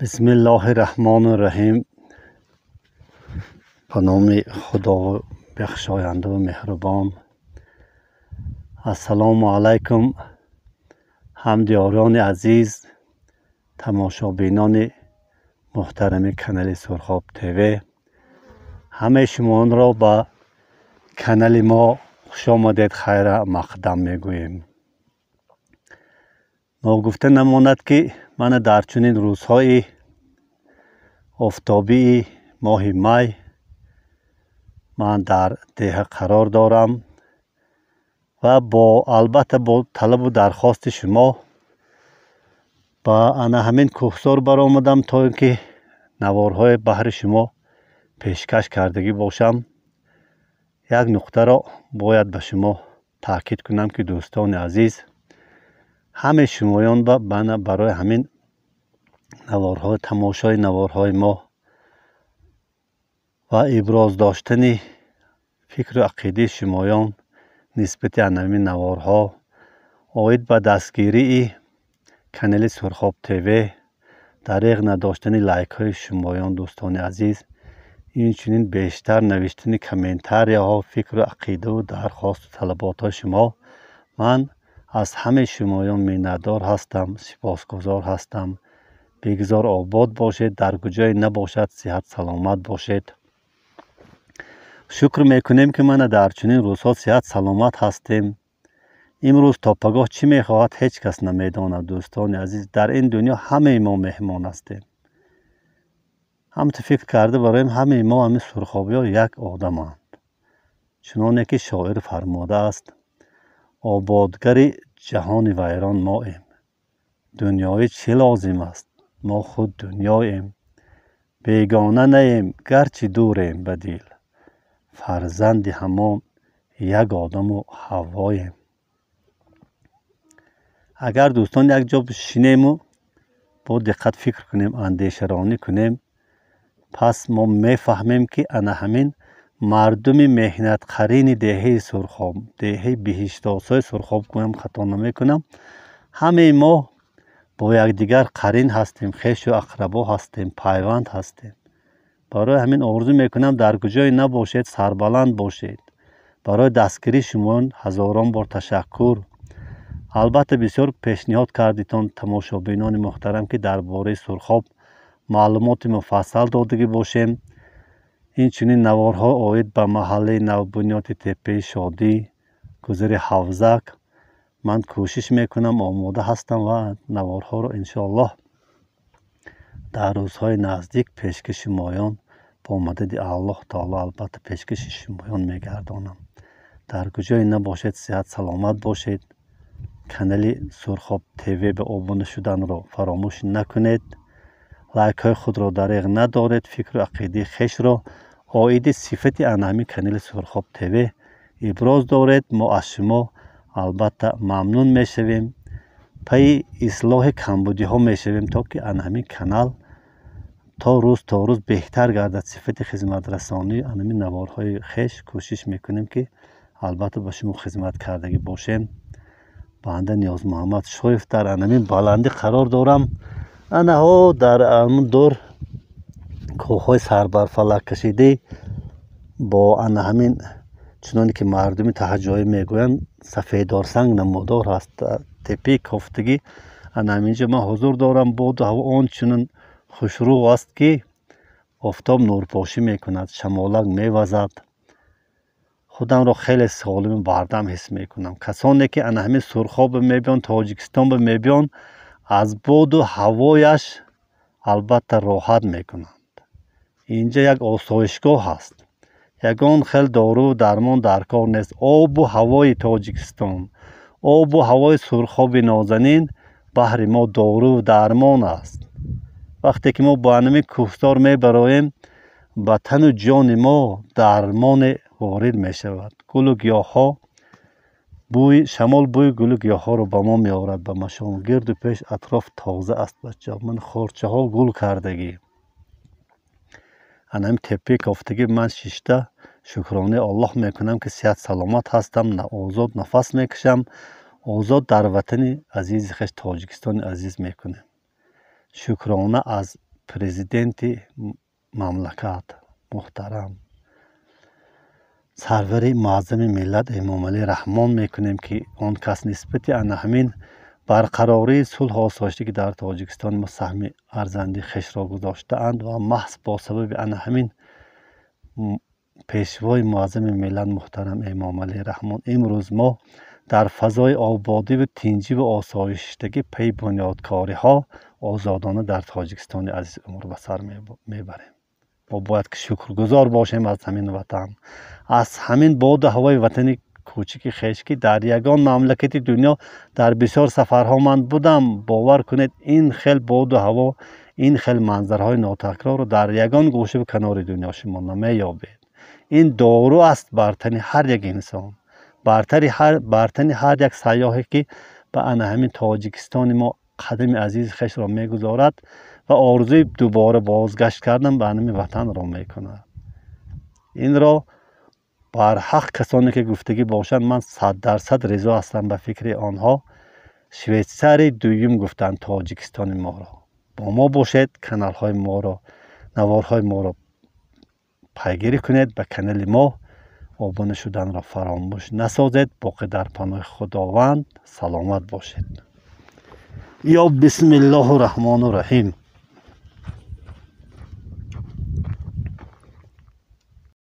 Бисмиллоҳи раҳмони раҳим. Ба номи Худо бахшояндаву меҳрубон. Ассалому алайкум, ҳамдиёрони азиз, тамошобинони муҳтарами канали Сурхоб ТВ. Ҳамаи шуморо ба канали мо хушомадед, хайра мақдам мегӯем. Ногуфта намонад, ки мана дар чунин рӯзҳои офтобии моҳи май ман дар деҳа қарор дорам ва бо албатта бо талабу дархости шумо ба ана ҳамин кӯҳсор баромадам, то ин ки наворҳои баҳри шумо пешкаш кардагӣ бошам. Як нуқтаро бояд ба шумо таъкид кунам, ки, дӯстони азиз, ҳамаи шумоён ба барои ҳамин наворҳо, тамошои наворҳои мо ва иброз доштани фикру ақидаи шумоён нисбати ҳамин наворҳо оид ба дастгирии канали Сурхоб ТВ, дареғ надоштани лайкҳои шумоён, дӯстони азиз, инчунин бештар навиштани комментарияҳо, фикру ақидаву дархосту талаботҳои шумо, ман аз ҳамаи шумоён миннатдор ҳастам, сипосгузор ҳастам. Бигзор обод бошед, дар куҷое набошад, сиҳат саломат бошед. Шукр мекунем, ки мана дар чунин рӯзҳо сиҳат саломат ҳастем. Имрӯз то пагоҳ чӣ мехоҳад, ҳеҷ кас намедонад. Дӯстони азиз, дар ин дунё ҳамаи мо меҳмон ҳастем. Ҳамту фикр карда бароем, ҳамаи мо, ҳамин сурхобиҳо, як одаманд. Чуноне ки шоир фармудааст: «Ободгари ҷаҳони вайрон моем, дунёӣ чӣ лозим аст, мо худ дунёем. Бегона наем, гарчи дурем ба дил, фарзанди ҳамон як одаму ҳаввоем». Агар, дӯстон, як ҷо бишинему бо диққат фикр кунем, андешаронӣ кунем, пас мо мефаҳмем, ки ана ҳамин мардуми меҳнатқарини деҳаи Сурхоб, деҳаи биҳиштосои Сурхоб гӯям, хато намекунам, ҳамаи мо бо якдигар қарин ҳастем, хешу ақрабо ҳастем, пайванд ҳастем. Барои ҳамин орзу мекунам, дар куҷое набошед, сарбаланд бошед. Барои дастгирии шумоён ҳазорон бор ташаккур. Албатта, бисёр пешниҳод кардитон, тамошобинони муҳтарам, ки дар бораи Сурхоб маълумоти муфассал додагӣ бошем, инчунин наворҳо оид ба маҳаллаи навбунёди Теппаи Шодӣ, гузари Ҳавзак. Ман кӯшиш мекунам, омода ҳастам ва наворҳоро, иншоаллоҳ, дар рӯзҳои наздик пешкаши шумоён бо мадади Аллоҳ таоло албатта пешкаши шумоён мегардонам. Дар куҷое набошед, сиҳат саломат бошед. Канали Сурхоб ТВ ба обуна шуданро фаромӯш накунед, лайкҳои худро дареғ надоред, фикру ақидаи хешро оиди сифати ана ҳамин канали Сурхоб ТВ иброз доред. Мо аз шумо албатта мамнун мешавем, пайи ислоҳи камбудиҳо мешавем, то ки ана ҳамин канал то рӯз то рӯз беҳтар гардад. Сифати хизматрасонии ана ҳамин наворҳои хеш кӯшиш мекунем, ки албатта ба шумо хизмат кардагӣ бошем. Банда Ниёзмуҳаммад Шоев дар анамин баландӣ қарор дорам. Анаҳо дар ҳамун дур кӯҳҳои сарбарфалак кашидӣ бо ана ҳамин, чуноне ки мардуми таҳаҷҷоӣ мегӯянд, сафедорсанг намудор ҳаст, теппаи кофтагӣ. Ана ҳаминҷо ман ҳузур дорам. Боду ҳаво он чунин хушрӯ аст, ки офтоб нурпошӣ мекунад, шамолак мевазад. Худамро хеле солиму бардам ҳис мекунам. Касоне ки ана ҳамин Сурхобе мебиёнд, Тоҷикистонбе мебиёнд, аз боду ҳавояш албатта роҳат мекунанд. Инҷа як осоишгоҳ ҳаст, ягон хел доруву дармон дар кор нест. Обу ҳавои Тоҷикистон, обу ҳавои Сурхоби нозанин баҳри мо доруву дармон аст. Вақте ки мо ба ҳамин кӯҳсор мебароем, ба тану ҷони мо дармоне ворид мешавад. Гулу гиёҳҳо бӯи шамол бӯи гулу гиёҳҳоро ба мо меорад, ба машом. Гирду пеш, атроф тоза аст, бачаҳо. Ман хорчаҳо гул кардагӣ. Ана ҳамин теппаи кофтагӣ ман шишта шукронаи Оллоҳ мекунам, ки сиҳат саломат ҳастам, озод нафас мекашам, озод дар ватани азизи хеш, Тоҷикистони азиз, мекунем. Шукрона аз Президенти мамлакат муҳтарам, сарвари муаззами миллат Эмомалӣ Раҳмон мекунем, ки он кас нисбати ана ҳамин барқарории сулҳу осоиштагӣ дар Тоҷикистон мо саҳми арзанди хешро гузоштаанд ва маҳз бо сабаби ана ҳамин пешвои муаззами миллат муҳтарам Эмомалӣ Раҳмон имрӯз мо дар фазои ободиву тинҷиву осоиштагӣ пайи бунёдкориҳо озодона дар Тоҷикистони азиз умр ба сар мебарем. Мо бояд ки шукргузор бошем аз ҳамин ватан, аз ҳамин боду ҳавои ватани кӯчики хеш, ки дар ягон мамлакати дунё дар бисёр сафарҳо ман будам, бовар кунед, ин хел боду ҳаво, ин хел манзараҳои нотакрорро дар ягон гӯшаву канори дунё шумо намеёбед. Ин дору аст бар тани ҳар як инсон, бар тани ҳар як сайёҳе, ки ба ана ҳамин Тоҷикистони мо қадами азизи хешро мегузорад ва орзуи дубора бозгашт кардан ба ҳамин ватанро мекунад. Инро барҳақ касоне ки гуфтагӣ бошанд, ман 100% ризо ҳастам ба фикри онҳо. Швейтсарияи дуюм гуфтанд Тоҷикистони моро. Бо мо бошед, каналҳои моро, наворҳои моро пайгирӣ кунед, ба канали мо обуна шуданро фаромӯш насозед. Боқӣ дар паноҳи Худованд, саломат бошед. Ё бисмиллоҳу раҳмону раҳим.